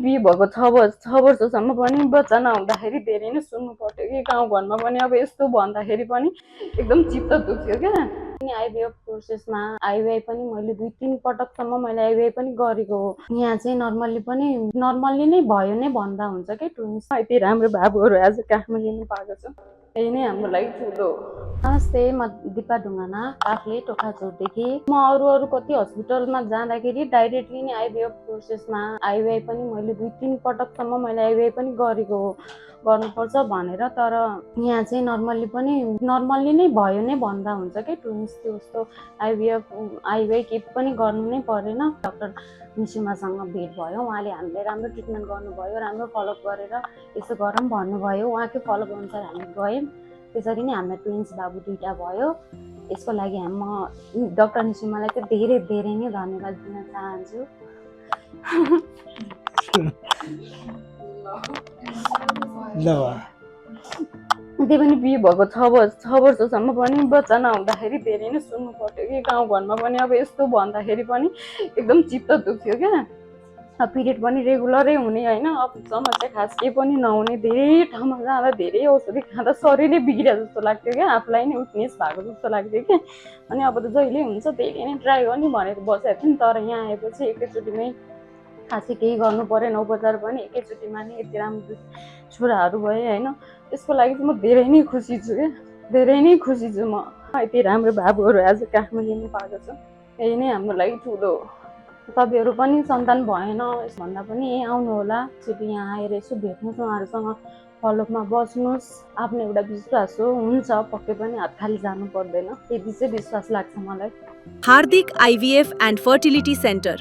बिहे भएको 6 वर्षसम्म पनि बच्चा नहुँदाखेरि धेरै नै सुन्नु पर्थ्यो कि गाउँघरमा पनि अब यस्तो भन्दाखेरि पनि एकदम चित्त दुख्थ्यो क्या। अनि आइभीएफ प्रोसेसमा आइभीआई पनि मैले 2-3 पटकसम्म मैले आइभीआई पनि गरेको हो। यहाँ चाहिँ नर्मल्ली नै भयो नै भन्दा हुन्छ कि ट्विन्स। यति राम्रो बाबुहरू आज काखमा लिनु पाएको छु, यही नै हाम्रो लागि ठुलो हो। नमस्ते, म दिपा ढुङ्गाना, काफ्ले टोखाचोरदेखि। म अरू कति हस्पिटलमा जाँदाखेरि डाइरेक्टली नै आइभीएफ प्रोसेसमा आइभीआई पनि मैले 2-3 पटकसम्म मैले आइभीआई पनि गरेको हो, गर्नुपर्छ भनेर। तर यहाँ चाहिँ नर्मल्ली नै भयो नै भन्दा हुन्छ कि ट्विन्स जस्तो आइभीआई केही पनि गर्नु नै परेन। डाक्टर निसिमासँग भेट भयो, उहाँले हामीलाई राम्रो ट्रिटमेन्ट गर्नुभयो, राम्रो फलोअप गरेर यसो गरौँ भन्नुभयो। उहाँकै फलोअप अनुसार हामी गयौँ, त्यसरी नै हामीलाई ट्विन्स बाबु 2टा भयो। यसको लागि म डाक्टर निसिमालाई चाहिँ धेरै धेरै नै धन्यवाद दिन चाहन्छु। त्यही पनि बिहे भएको 6 वर्षसम्म पनि बच्चा नहुँदाखेरि धेरै नै सुन्नु पर्थ्यो कि गाउँघरमा पनि अब यस्तो भन्दाखेरि पनि एकदम चित्त दुख्थ्यो क्या। पिरियड पनि रेगुलरै हुने होइन, अब समस्या खास केही पनि नहुने, धेरै ठाउँमा जाँदा धेरै औषधि खाँदा शरीरै बिग्रिया जस्तो लाग्थ्यो क्या, आफूलाई नै विकनेस भएको जस्तो लाग्थ्यो कि। अनि अब त जहिले हुन्छ त्यही नै ट्राई गर्ने भनेर बसेको थिएँ नि। तर यहाँ आएपछि एकैचोटिमै खासै केही गर्नु परेन, उपचार पनि एकैचोटिमा नै यति राम्रो छोराहरू भए होइन। यसको लागि चाहिँ म धेरै नै खुसी छु क्या, धेरै नै खुसी छु म। यति राम्रो बाबुहरू आज काखमा लिनु पाएको छु, यही नै हाम्रो लागि ठुलो हो। तपाईँहरू पनि सन्तान भएन भन्दा पनि यहीँ आउनु होला, एकचोटि यहाँ आएर यसो भेट्नुहोस्, उहाँहरूसँग फलोअपमा बस्नुहोस्। आफ्नो एउटा विश्वास हो, हुन्छ पक्कै पनि हात खाली जानु पर्दैन, यति चाहिँ विश्वास लाग्छ मलाई। हार्दिक आइभीएफ एन्ड फर्टिलिटी सेन्टर